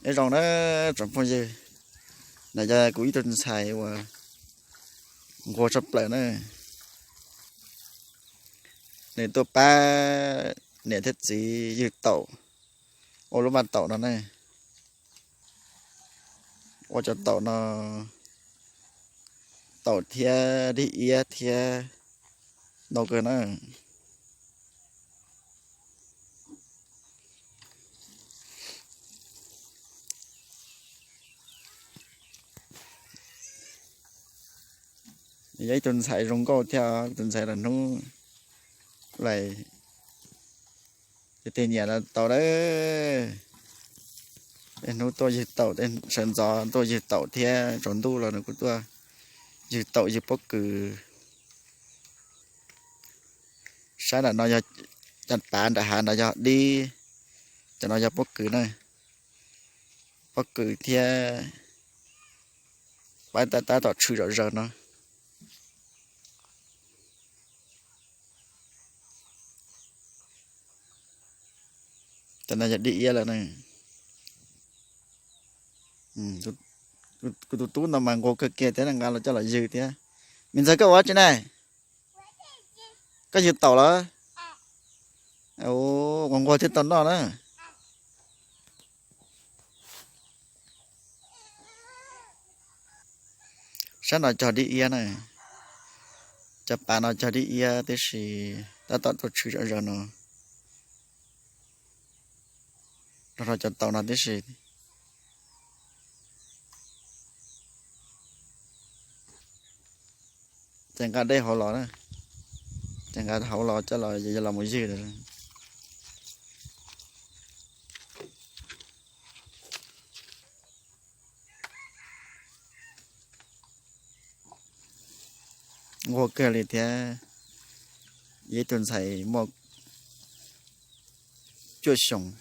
Nyob zoo na tsoom phooj ywg, no yog kuv ib tug ntxhais uas nquag tshaj plaws na. Nws tuaj pab niam thiab txiv ywg taum, ua lub vaj taum no ne. Ua cov taum no, taum thiab dig iab thiab ntau kawg na. Yog ib tug ntxhais zoo nkauj thiab, tus ntxhais los hnub lais tej nyiam los tau lawm. Tej hnub tuaj ywg taum, tej sawv ntxov tuaj ywg taum thiab, tsaus ntuj los nws kuj tuaj ywg taum ywg pob kws. Sab nram no yog caj pav, nram hav no yog dib, cov no yog pob kws na. Pob kws thiab pab tab tom tshwm zom zaws no. Cov no yog dib iab lawm na. Kuv tus tub no mas nquag kawg kiag thiab, nqa los coj los ywg thiab. Me ntxawg, koj ua dab tsi na? Koj ywg taum los? Nquag nquag thiaj tau noj na. Sab no cog dib iab na, cov pas no cog dib iab tib si, tab tom tuaj tshwm zom zaws no, rau rau cov taum no tib si. Ces nqa dej hauv los na, ces nqa hauv los coj los, yog los mus ywg. Nquag kawg li thiab, yog ib tug ntxhais muaj cuaj xyoos,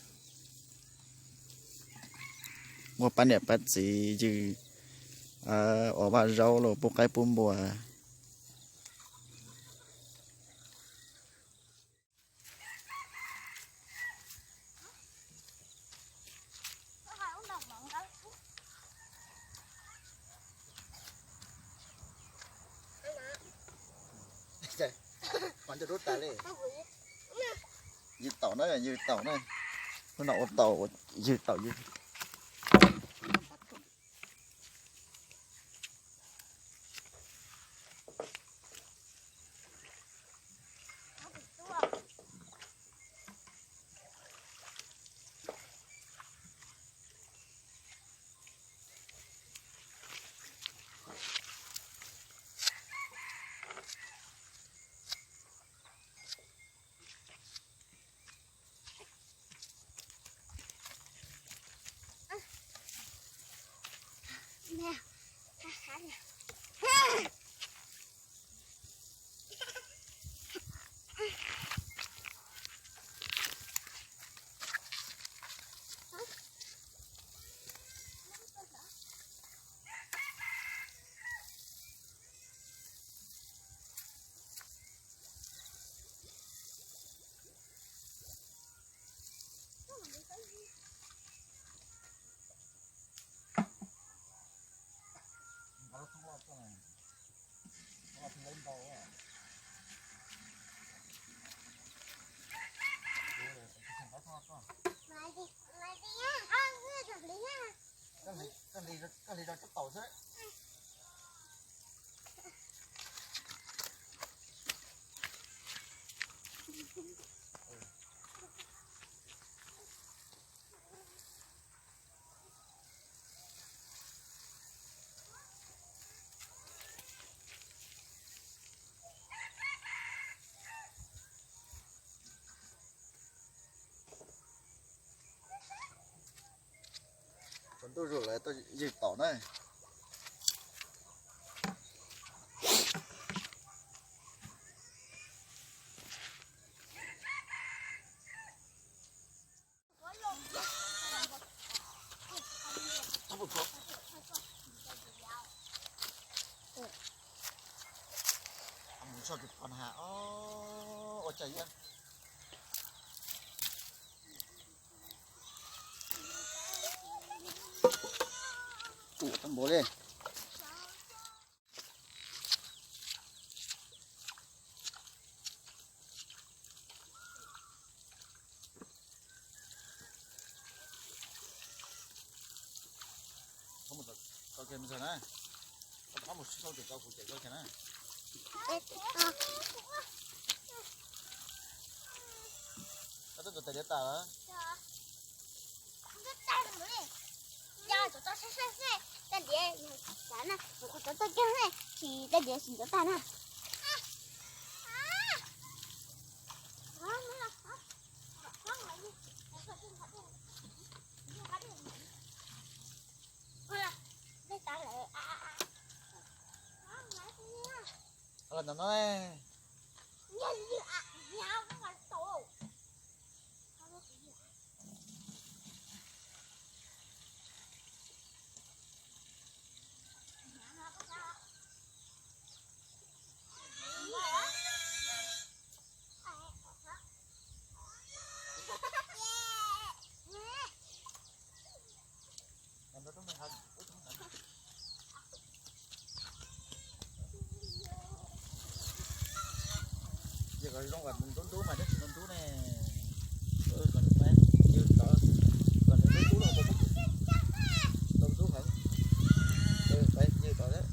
muaj pab niam pab txiv ywg, ua vaj zaub los pub qaib pub npua. Ywg taum na, ywg taum na. Hnub no ua taum, ywg taum ywg. Tsaus ntuj zus lawm tuaj ywg taum na. Mus tso tus phom hav os, ua cas yuav. Tus tau npaum li. Koj mus txog koj kiag na. Koj rov qab mus sib sau ces koj kuv ces koj kiag na. Koj twb tus tais diav tas lawm. Tais diav, tais diav tsis ntov tag na. Los ntawm no. Yog kom zoo kom nws ntub ntub mas twb tsis tau ntub ne. Kom nws pab, yog tod, kom nws ntub ntub los tau ntub, tau ntub heev. Yog tod thiab.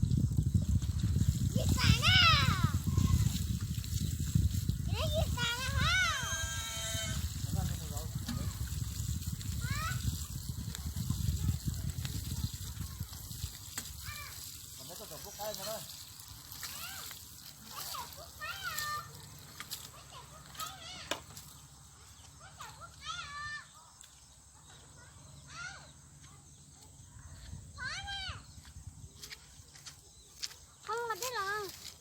Qhov muag dej los.